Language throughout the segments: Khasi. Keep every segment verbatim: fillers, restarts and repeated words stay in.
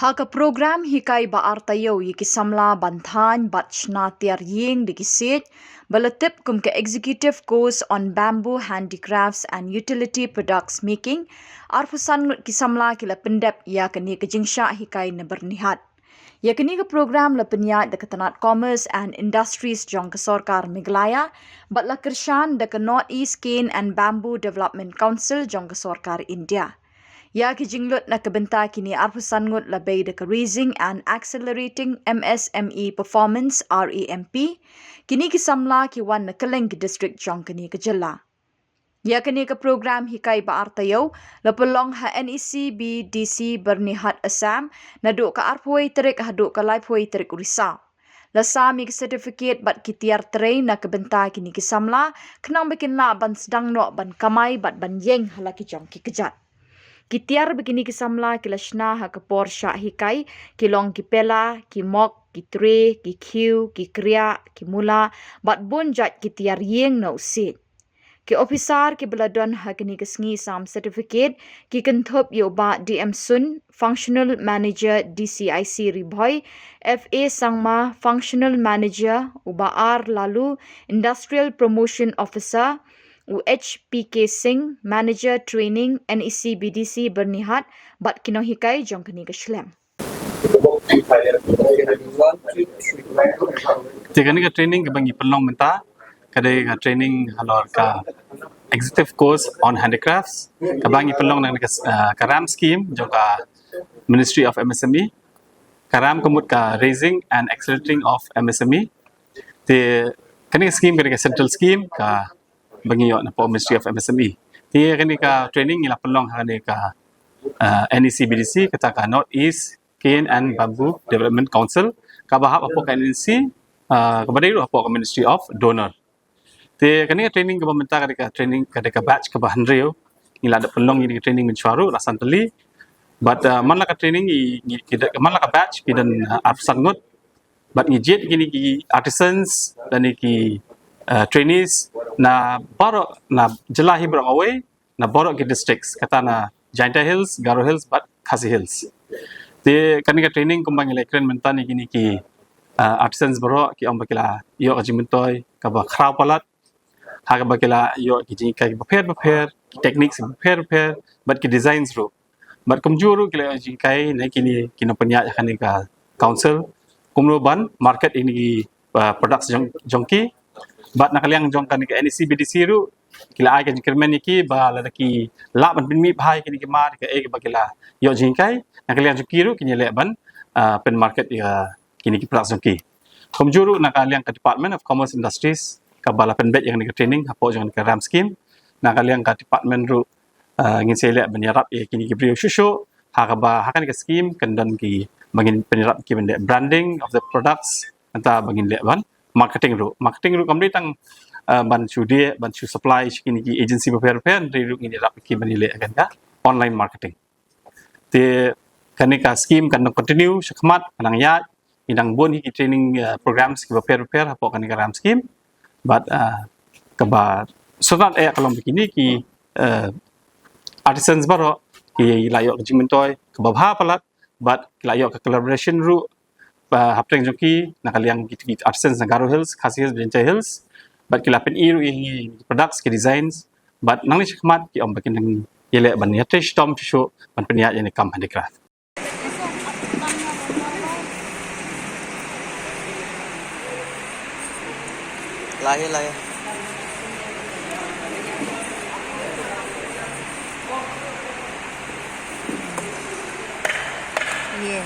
Ha ka program hikai ba ar taïew ïa ki samla ban thaiñ bad shna tiar ïing da ki siej, ba la tip kum ka Executive Course on Bamboo Handicrafts and Utility Products Making, arphew san ngut ki samla ki la pyndep ïa kane ka jingshah hikai na Byrnihat. Ïa kane ka program la pynïaid da ka tnat Commerce and Industries jong ka sorkar Meghalaya, bad la kyrshan da ka North East Cane and Bamboo Development Council jong ka sorkar India. Ïa ki jinglut na ka bynta kine arphew san ngut la bei da ka Raising and Accelerating M S M E Performance, R A M P. Kine ki samla ki wan na kylleng ki district jong kane ka jylla. Ïa kane ka program hikai ba ar taïew la pynlong ha N E C B D C Byrnihat, Assam, naduh ka arphew wei tarik haduh ka laiphew wei tarik u Risaw. La sam ïa ki certificate bad ki tiar trei na ka bynta kine ki samla, khnang ba kin lah ban sdang noh ban kamai bad ban ïeng ha la ki jong ki kjat. Ki tiar ba kine ki samla ki la shna ha ka por shah hikai ki long ki pela, ki mok, ki tray, ki khiew, ki kriah, ki mula, bad bun jait ki tiar ïing na u siej. Ki ophisar kiba la don ha kane ka sngi sam certificate ki kynthup ïa u Bah D M Sun, Functional Manager D C I C Ri Bhoi, F A Sangma, Functional Manager, u Bah R Laloo, Industrial Promotion Officer, u H P K Singh, Manager Training, N E C B D C Byrnihat, bad ki nonghikai jong kane ka shlem. Te kane ka training kaba ngi pynlong mynta ka dei ka training halor ka Executive Course on Handicrafts kaba ngi pynlong na ka, ah, ka RAM scheme jong ka Ministry of M S M E. Ka RAM ka mut ka Raising and Accelerating of M S M E. Te kane ka scheme ka dei ka central scheme kaba ngi ïoh na ka Ministry of M S M E. Te kane ka training ngi la pynlong ha kane ka, ah, N E C B D C, kata ka North East Cane and Bamboo Development Council, kaba hap hapoh ka N E C, ah, kaba dei ruh hapoh ka Ministry of DoNER. Te kane ka training kaba mynta ka dei ka training, ka dei ka batch kaba hynriew. Ngi la dep pynlong ïa kane ka training mynshuwa ruh, la san tylli. Bad, ah, man la ka training ngi, ngi, ki dei, man la ka batch ki don, ah, arphew san ngut. Bad ngi jied ïa kine ki artisans lane ki, ah, trainees na baroh, na jylla hi baroh kawei, na baroh ki districts, kata na Jaintia Hills, Garo Hills bad Khasi Hills. Te kane ka training kumba ngi la kren mynta ne, kine ki, ah, artisans baroh ki ong ba ki la ïoh ka jingmyntoi kaba khraw palat, ha kaba ki la ïoh ki jinghikai bapher bapher, ki techniques bapher bapher, bad ki designs ruh. Bad kumjuh ruh ki la ïoh jinghikai na kine ki nongpynïaid ha kane ka council kumno ban market ïa kine ki, ah, products jong, jong ki. Bad na ka liang jong kane ka N E C B D C ruh ki la ai ka jingkyrmen ïa ki ba lada ki lah ban pynmih bha ïa kine ki mad, kaei kaba ki la ïoh jinghikai, na ka liang jong ki ruh kin ïaleh ban, ah, pynmarket ïa kine ki products jong ki. Kumjuh ruh na ka liang ka Department of Commerce Industries kaba la pynbeit ïa kane ka training hapoh jong kane ka RAM scheme. Na ka liang ka department ruh, ah, ngin sa ïaleh ban ïarap ïa kine ki briew shuh shuh ha kaba ha kane ka scheme kan don ki ba ngin pynïarap ki ban leh branding of the products, nangta ba ngin leh ban marketing ruh. Marketing ruh kam dei tang, ah, ban shu dei, ban shu supply sha kine ki agency bapher bapher, hynrei ruh ngin ïarap ki ban ïaleh ïa kane ka online marketing. Te kane ka scheme kan dang continue shakhmat, kan dang ïaid, ngi dang bun hi ki training, eh, programs kiba pher bapher hapoh kane ka RAM scheme. Bad, eh, kaba sngewtynnat eh ka long ba kine ki, eh, artisans baroh ki la ïoh ka jingmyntoi kaba bha palat, bad ki la ïoh ka collaboration ruh, eh, hapdeng jong ki na ka liang ki, ki artisans na Garo Hills, Khasi Hills, Jaintia Hills. Bad ki la pyni ruh ïa ki products, ki designs, bad nangne shakhmat ki ong ba kin dang ïaleh ban ïatrei shitom shuh shuh ban pynïaid ïa kane ka kam handicraft. Lahir, lahir. Ye,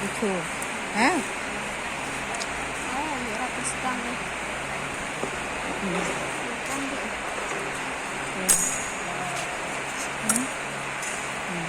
itu. Ha? Oh, ya, ratus tang. Hmm. Hmm. Hmm.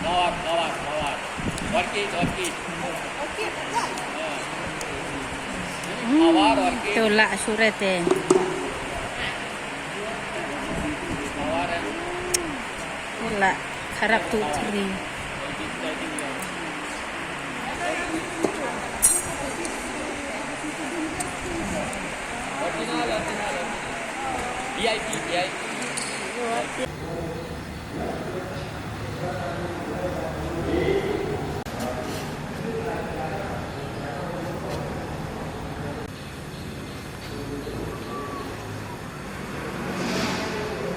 Mawar, mawar, mawar. Orchid, orchid. Hmm, mawar, orchid. Tu lah surat eh. Mawar eh. Tu lah kharap tu teri. Original, original. V I P, V I P.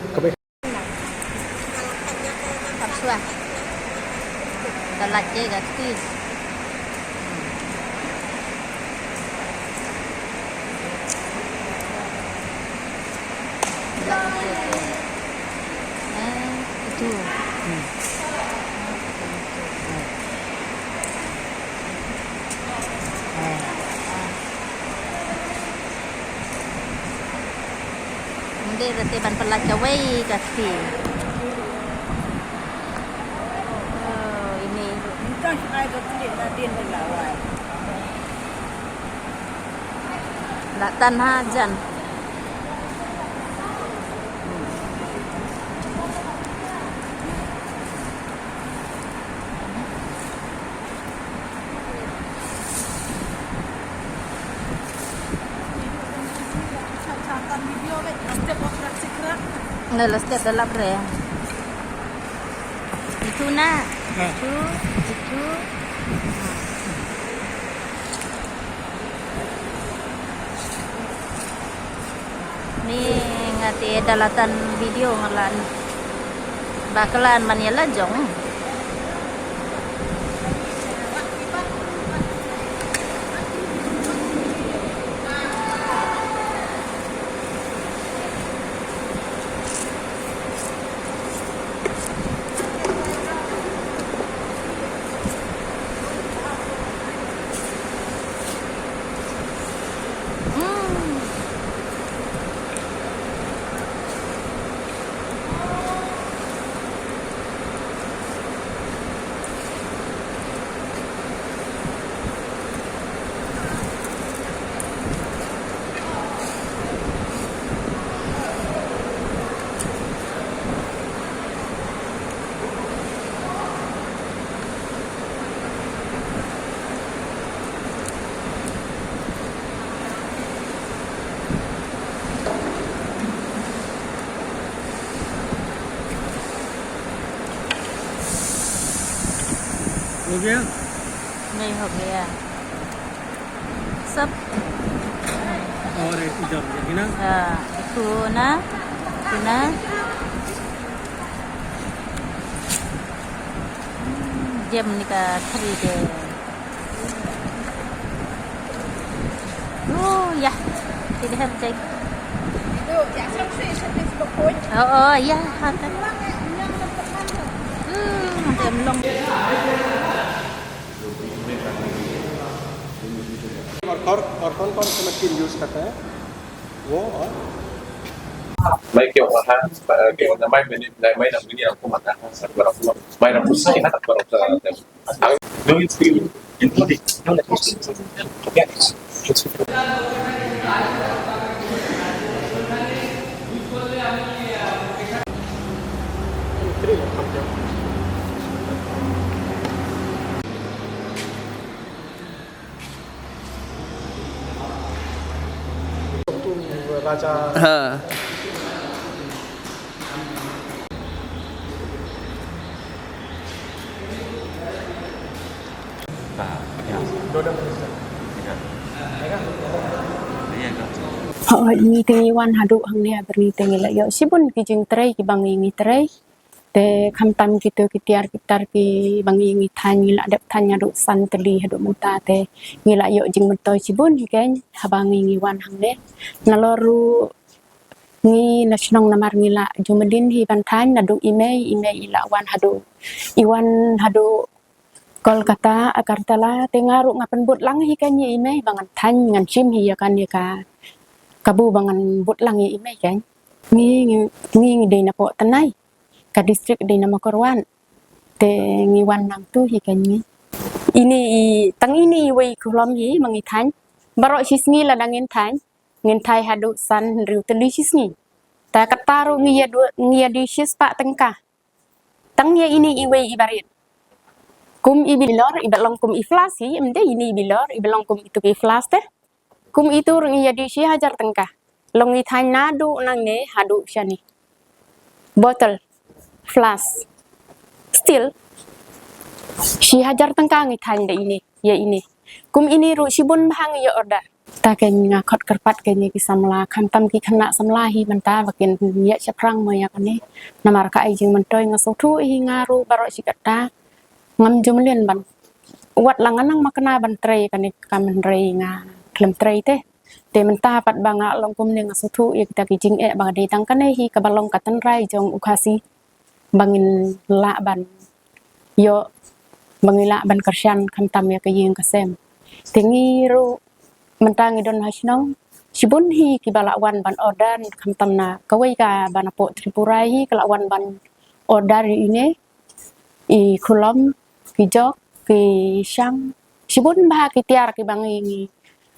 Kaba Kapsua. Ka lait ïa ka kti. Eh, itu. Hmm. Ngi ruh te ban pyllait kawei ka kti. Oh, ine ruh. Mynta ai ka kti na dien de la wai. La tan hajan. Nda la step da lap re. Itu na. Ha. Itu, itu. Ni nga te da la tan video nga la ba ka la man ïa la jong. हो गया? नहीं हो गया। सब। और एक इधर, ये ना? हाँ, इतना, इतना। Jam ni ka thari de. Oh, ya. Ti de hem jai. Oh, oh, ya, ha ka. Hmm, jam long. और, और, और कौन कौन से मशीन यूज़ करते हैं? वो और? मैं क्यों वहाँ, अ, क्यों ना, मैं, मैंने, मैं, मैं ना, मैंने आपको मना है, सर, पर आपको, मैं ना, आपको सही ना, पर आपको, राजा। हाँ। Hooid, ngi te ngi wan haduh hangne ha Byrni te ngi la ïoh shibun ki jingtrei kiba ngi ngi trei. Te khamtam kito ki tiar ki tar kiba ngi ngi thaiñ, ngi la dep thaiñ haduh san tylli haduh mynta te ngi la ïoh jingmyntoi shibun hi keiñ haba ngi ngi wan hangne. Nalor ruh ngi na shnong namar ngi la ju mdin hi ban thaiñ naduh i mei, i mei i la wan haduh, i wan haduh Kolkata, Agartala, te nga ruh nga pynbud lang hi kane ïa i mei ba ngan thaiñ, ngan shim hi ïa kane ka kabu ba ngan bud lang ïa i mei kane. Ngi, ngi, ngi, ngi dei na Pohtanai, ka district dei na Mawkyrwat. Te ngi wan nangtu hi kane. Ine i, tang ine iwei i khulom hi ma ngi thaiñ. Baroh shi sngi lada ngin thaiñ, ngin thaiñ haduh san hynriew tylli shi sngi. Te kata ruh ngi ïa du-, ngi ïa die shispah tyngka. Tang ïa ine iwei i barit. Kum i bilor, iba long kum i flask hi, ym dei ine i bilor, iba long kum itu ki flask te. Kum itu ruh ngi ïa die shi hajar tyngka. Long i thaiñ naduh nangne haduh shane. Bottle, flask, still shi hajar tyngka ngi thaiñ da ine, ïa ine. Kum ine ruh shibun bha ngi ïa order. Ta keiñ nga khot kyrpad keiñ ïa ki samla, khamtam ki khynnah samla hi mynta ba kin ïa shaphrang mo ïa kane. Namar ka ai jingmyntoi, nga sngewthuh hi nga ruh baroh shi katta ngam ju mlien ban, wat la nga nang makna ban trei kane ka kam hynrei nga khlem trei te. Te mynta pat ba nga long kumne nga sngewthuh ïa kita ki jingeh ba ka dei tang kane hi kaba long ka tynrai jong u Khasi ba ngin lah ban ïoh, ba ngi lah ban kyrshan khamtam ïa ka ïing ka sem. Te ngi ruh mynta ngi don ha shnong shibun hi kiba lah wan ban order, khamtam na kawei kaba napoh Tripura hi ka lah wan ban order ïa ine i khulom, ki jok, ki shang, shibun bha ki tiar kiba ngi ngi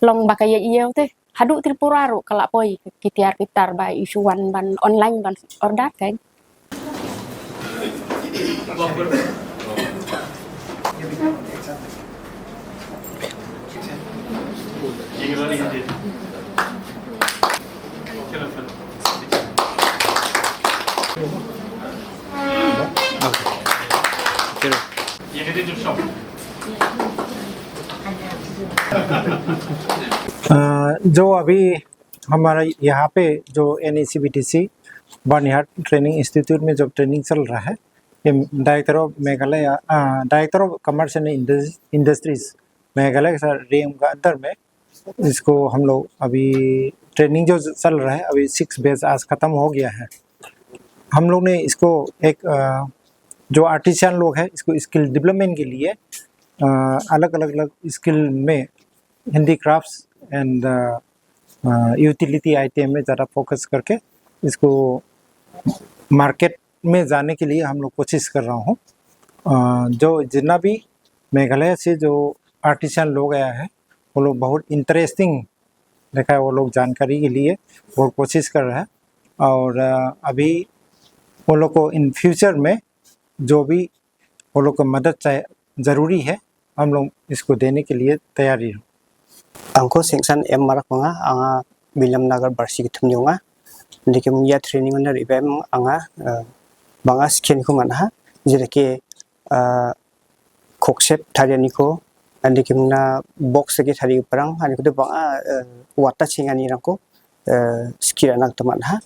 long ba ka ïa ïew te. Haduh Tripura ruh ka la poi ki tiar ki tar ba i shu wan ban online ban order keiñ. अ, जो अभी हमारा यहाँ पे जो एनईसीबीटीसी बर्निहाट ट्रेनिंग इंस्टीट्यूट में जो ट्रेनिंग चल रहा है, ये डायरेक्टर ऑफ मेघालय, अ, डायरेक्टर ऑफ कमर्स एंड इंडस-, इंडस्ट्रीज मेघालय के साथ रीम का अंदर में इसको हम लोग अभी ट्रेनिंग जो चल रहा है, अभी सिक्स बैच आज खत्म हो गया है। हम लोग ने इसको एक, अ, जो आर्टिसान लोग हैं, इसको स्किल डेवलपमेंट के लिए, अ, अलग-अलग, अलग स्किल में, handicrafts and, अ, अ, यूटिलिटी आइटम में ज़्यादा फोकस करके इसको मार्केट में जाने के लिए हम लोग कोशिश कर रहा हूँ। अ, जो जितना भी मेघालय से जो आर्टिसान लोग आया है, वो लोग बहुत इंटरेस्टिंग दिखा है, वो लोग जानकारी के लिए बहुत कोशिश कर रहा है। और, अ, अभी वो लोग को इन फ्यूचर में जो भी वो लोग को मदद चाहे, ज़रूरी है, हम लोग इसको देने के लिए तैयारी हो। Angko sengsan em marak manga, anga William Nagar Barsi ki thum nyonga. Leke mung ya training under ibem anga, eh, banga skin kuman ha. Jere ke, eh, khokshep thari ani ko, ani kim na box ki thari parang ani ko de bang a, eh, wata ching ani rang ko, eh, ski ra nang teman ha.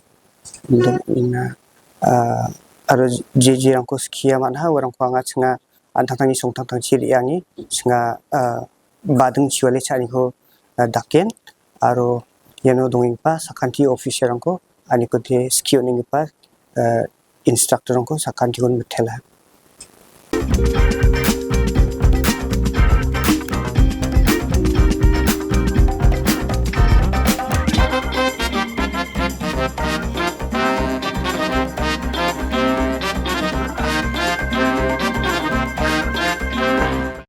Inde ina, eh, aro je je rang ko ski ya man ha, warang ko anga chinga an tang tang ni song tang tang chiri ani, chinga, eh, badeng chiwale cha ani ko, eh, daken, aro yano donging pa, sakanti officer rang ko, ani ko de ski oning pa, eh, instructor rang ko, sakanti kon betel ha.